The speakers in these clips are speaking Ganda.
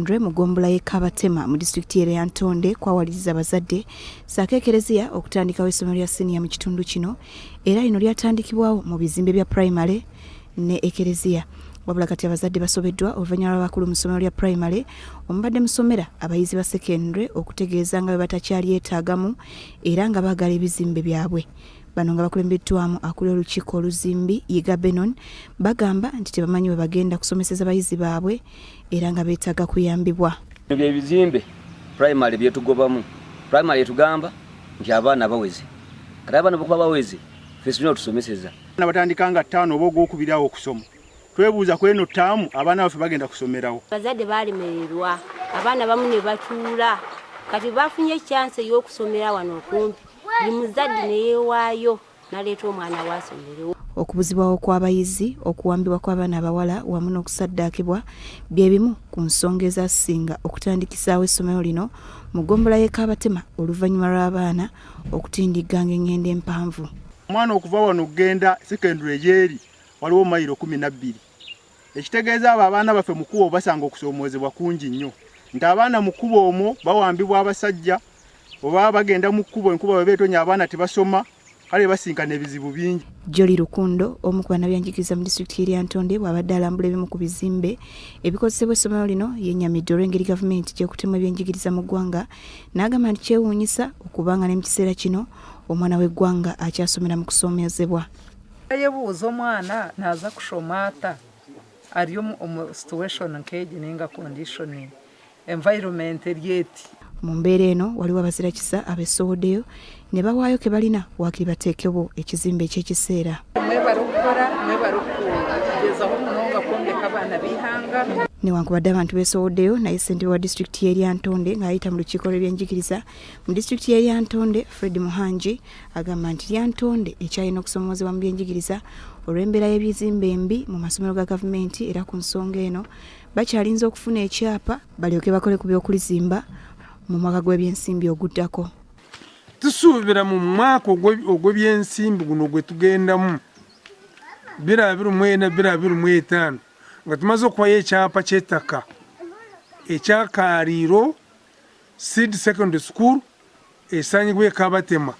Secondary mu ggombolola y'e Kabatema mu disitulikiti y'e Lyantonde kwawaliriza abazadde ssaako Ekereziya okutandikawo essomero lya siniya mu kitundu kino, era lino lyatandikibwawo mu bizimbe bya pulayimale ne Ekereziya. Wabula kati abazadde basobeddwa oluvannyuma lw'abakulu mu ssomero lya pulayimale omubadde musomera abayizi ba sekendule okutegeeza nga bwe batakyalyetaagamu era nga baagala ebizimbe byabwe. Bano nga bakulembeddwamu akulira olukiiko oluzimbi, Yiga Benon, bagamba nti tebamanyi bwe bagenda kusomeseza bayizi baabwe era nga beetaaga kuyambibwa. Bino bye bizimbe primary byetugobamu. Primary etugamba nti abaana baweze, kati abaana bwekuba baweze, ffe tulina otusomeseza. Batandika nga 5 oba ogwokubiri awo okusoma. Twebuuza ku eno ttaamu abaana baffe bagenda kusomerawo. Abazadde balemererwa, abaana bamu ne batuula. Kati bafunye chance ey'okusomera wano okumpi, buli muzadde ne yeewaayo n'aleeta omwana we asomerewo. Okubuzibwawo kw'abayizi, okuwambibwa kw'abaana abawala wamu n'okusaddaakibwa bye bimu ku nsonga ezasinga okutandikisaawo essomero lino mu ggombolola y'e Kabatema oluvannyuma lw'abaana okutindigganga engendo empanvu. Omwana okuva wano okugenda secondary egyeri waliwo mayiro 12. Ekitegeeza abo abaana baffe mu kkubo basanga okusoomoozebwa kungi nnyo. Nti abaana mu kkubo omwo bawambibwa abasajja, oba bagenda mu kkubo enkuba bwe beetonya abaana tebasoma, kale basinkana ebizibu bingi. Jolly Rukundo, omu ku bannabyanjigiriza mu disitulikiti y'e Lyantonde, bw'abadde alambula ebimu ku bizimbe ebikozesebwa essomero lino, yennyamidde olw'engeri gavumenti gy'ekutemu ebyenjigiriza mu ggwanga, n'agamba nti kyewuunyisa okubanga ne mu kiseera kino omwana w'eggwanga akyasomera mu kusoomozebwa. Yebuuza omwana naaza kushoma ata ari omu situation nk'egi ninga condition environment eri eti. Mu mbeera eno waliwo abazirakisa abeesowoddeyo ne bawaayo ke balina waakiri bateekewo ekizimbe eky'ekiseera. Mwebale okukora, mwebale okugezaho munonga kwombeka abaana b'eihanga. Newankubadde abantu beesowoddeyo, naye ssentebe wa disitulikiti y'e Lyantonde ng'ayita mu lukiiko lw'ebyenjigiriza mu disitulikiti y'e Lyantonde, Fred Muhangi, agamba nti Lyantonde ekyalina okusoomoozebwa mu byenjigiriza olw'embeera y'ebizimbe embi mu masomero ga gavumenti, era ku nsonga eno bakyalinze okufuna ekyapa balyoke bakole ku by'okulizimba mu mwaka gw'ebyensimbi oguddako. Tusuubira mu mwaka ogw'ebyensimbi guno gwe tugendamu 2024 2025 nga tumaze okuwayo ekyapa ky'ettaka ekya Kaariiro Seed Secondary School esangibwa e Kabatema.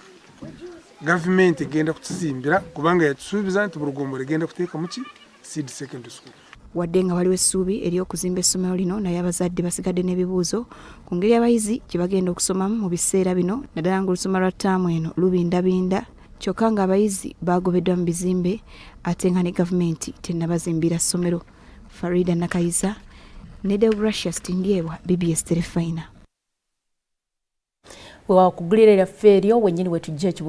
Gavumenti egenda kutuzimbira kubanga yatusuubiza nti buli ggombolola egenda kuteekamu ki Seed Secondary School. Wadde nga waliwo essuubi ery'okuzimba essomero lino, naye abazadde basigadde n'ebibuuzo ku ngeri abayizi gye bagenda okusomamu mu biseera bino, naddala ng'olusoma lwa ttaamu eno lubindabinda, kyokka ng'abayizi baagobeddwa mu bizimbe ate nga ne gavumenti tennabazimbira ssomero. Farida Nakayiza ne Deogracius Tindyebwa, BBS Terefayina. Wewakugulira lyaffe eryo wennyini wetujja ekibuuzo.